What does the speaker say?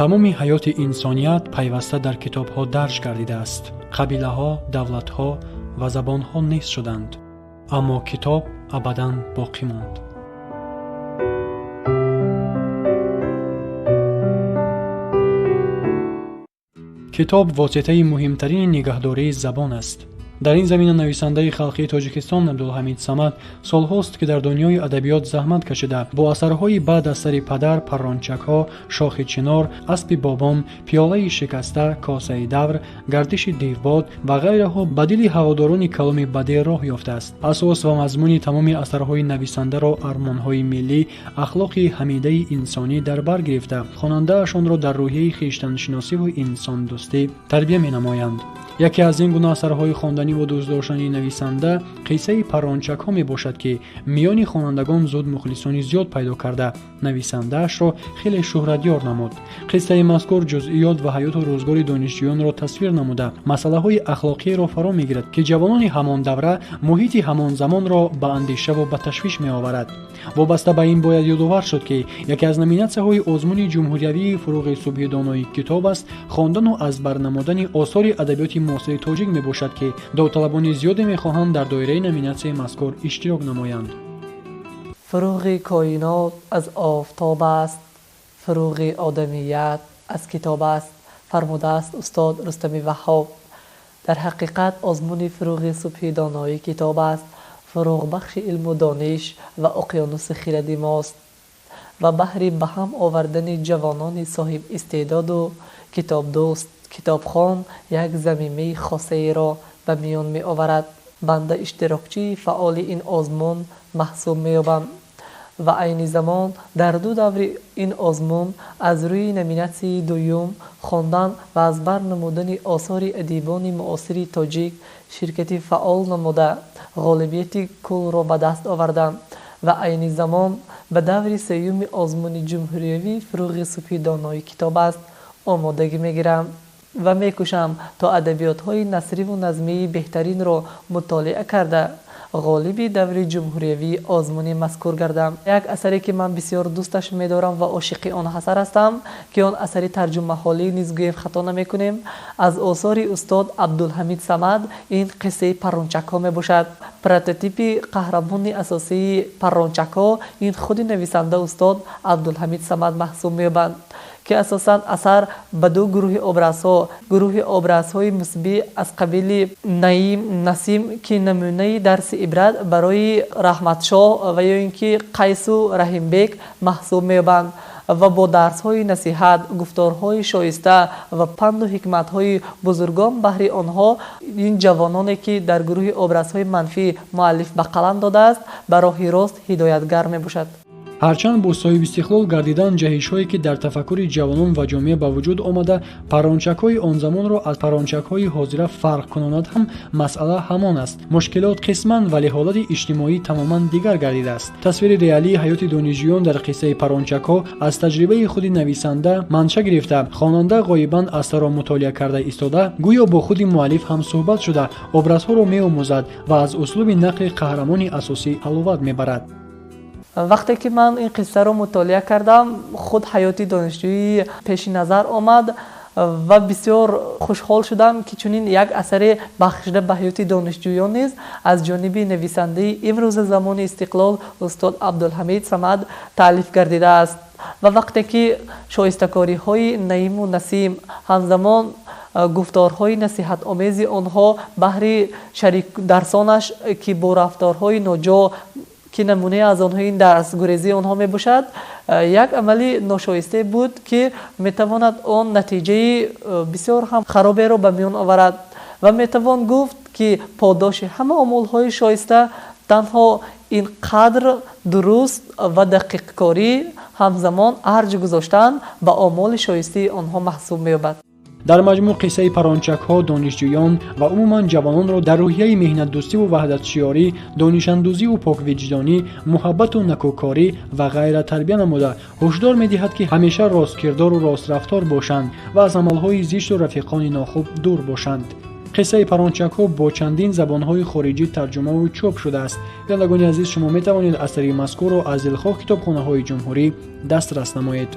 Тамоми ҳаёти инсоният пайваста дар китобҳо дарҷ гардидааст. Қабилаҳо, давлатҳо ва забонҳо нест шуданд, аммо китоб абадан боқӣ монд. Китоб воситаи муҳимтарини нигаҳдории забон аст. Дар ин замина нависандаи халқии Тоҷикистон Абдулҳамид Самад солҳост, ки дар дунёи адабиёт заҳмат кашида, бо асарҳои баъд аз сари падар, паррончакҳо, шохи чинор, аспи бобом, пиёлаи шикаста, косаи давр, гардиши девбод ва ғайраҳо ба дили ҳаводорони каломи бадеъ роҳ ёфтааст. Асос ва мазмуни тамоми асарҳои нависандаро армонҳои миллӣ, ахлоқи ҳамидаи инсонӣ дар бар гирифта, хонандаашонро дар рӯҳияи хештаншиносиву инсондӯстӣ тарбия менамоянд. Яке аз ин гуна асарҳои хонданиву дӯстдоштании нависанда қиссаи паррончакҳо мебошад, ки миёни хонандагон зуд мухлисони зиёд пайдо карда, нависандаашро хеле шӯҳратёр намуд. Қиссаи мазкур ҷузъиёт ва ҳаёту рӯзгори донишҷӯёнро тасвир намуда, масъалаҳои ахлоқиеро фаро мегирад, ки ҷавонони ҳамон давра, муҳити ҳамон замонро ба андешаву ба ташвиш меоварад. Вобаста ба ин бояд ёдовар шуд, ки яке аз номинатсияҳои озмуни ҷумҳуриявии фуруғи субҳи донои китоб аст хондану аз бар намудани осори адабиёти муосири тоҷик мебошад, ки довталабони зиёде мехоҳанд дар доираи номинатсияи мазкур иштирок намоянд. Фуруғи коинот аз офтоб аст, фуруғи одамият аз китоб аст, фармудааст устод Рустами Ваҳҳоб. Дар ҳақиқат озмуни фуруғи субҳи донои китоб аст, фуруғбахши илму дониш ва уқёнуси хиради мост ва баҳри ба ҳам овардани ҷавонони соҳиб истеъдоду китобдӯст, китобхон як замимаи хосаеро ба миён меоварад. Банда иштирокчии фаъоли ин озмун маҳсуб меёбам ва айни замон дар ду даври ин озмун аз рӯи номинатсияи дуюм хондан ва аз бар намудани осори адибони муосири тоҷик ширкати фаъол намуда, ғолибияти куллро ба даст овардам ва айни замон ба даври сеюми озмуни ҷумҳуриявии фуруғи субҳи донои китоб аст омодагӣ мегирам ва мекӯшам то адабиётҳои насриву назмии беҳтаринро мутолиа карда, ғолиби даври ҷумҳуриявии озмуни мазкур гардам. Як асаре, ки ман бисёр дӯсташ медорам ва ошиқи он асар ҳастам, ки он асари тарҷумаҳолӣ низ гӯем хато намекунем, аз осори устод Абдулҳамид Самад ин қиссаи паррончакҳо мебошад. Прототипи қаҳрамони асосии паррончакҳо ин худи нависанда устод Абдулҳамид Самад маҳсуб меёбанд, ки асосан асар ба ду гурӯҳи образҳо, гурӯҳи образҳои мусбӣ аз қабили Наим, Насим, ки намунаи дарси ибрат барои Раҳматшоҳ ва ё ин ки Қайсу Раҳимбек маҳсуб меёбанд ва бо дарсҳои насиҳат, гуфторҳои шоиста ва панду ҳикматҳои бузургон баҳри онҳо ин ҷавононе, ки дар гурӯҳи образҳои манфӣ муаллиф ба қалам додааст, ба роҳи рост ҳидоятгар мебошад. Ҳарчанд бо соҳибистиқлол гардидан ҷаҳишҳое, ки дар тафаккури ҷавонон ва ҷомеа ба вуҷуд омада, паррончакҳои он замонро аз паррончакҳои ҳозира фарқ кунонад ҳам, масъала ҳамон аст. Мушкилот қисман, вале ҳолати иҷтимоӣ тамоман дигар гардидааст. Тасвири реалии ҳаёти донишҷӯён дар қиссаи паррончакҳо аз таҷрибаи худи нависанда манша гирифта, хонанда ғоибан асарро мутолиа карда истода, гӯё бо худи муаллиф ҳамсӯҳбат шуда, образҳоро меомӯзад ва аз услуби нақли қаҳрамони асосӣ ҳаловат мебарад. Вақте ки ман ин қиссаро мутолиа кардам, худ ҳаёти донишҷӯӣ пеши назар омад ва бисёр хушҳол шудам, ки чунин як асаре бахшида ба ҳаёти донишҷӯён низ аз ҷониби нависандаи имрӯза замони истиқлол устод Абдулҳамид Самад таълиф гардидааст. Ва вақте ки шоистакориҳои Наиму Насим, ҳамзамон гуфторҳои насиҳатомези онҳо баҳри шарикдарсонаш, ки бо рафторҳои ноҷо, ки намунае аз онҳо ин дарсгурезии онҳо мебошад, як амали ношоистае буд, ки метавонад он натиҷаи бисёр ҳам хароберо ба миён оварад. Ва метавон гуфт, ки подоши ҳама омолҳои шоиста танҳо ин қадр дуруст ва дақиқкорӣ, ҳамзамон арҷ гузоштан ба омоли шоистаи онҳо маҳсуб меёбад. Дар маҷмӯъ қиссаи паррончакҳо донишҷӯён ва умуман ҷавононро дар рӯҳияи меҳнатдӯстиву ваҳдатшиёрӣ, донишандӯзиву поквиҷдонӣ, муҳаббату накӯкорӣ ва ғайра тарбия намуда, ҳушдор медиҳад, ки ҳамеша росткирдору рострафтор бошанд ва аз амалҳои зишту рафиқони нохуб дур бошанд. Қиссаи паррончакҳо бо чандин забонҳои хориҷӣ тарҷумаву чоп шудааст. Бинандагони азиз, шумо метавонед асари мазкурро аз дилхоҳ китобхонаҳои ҷумҳурӣ дастрас намоед.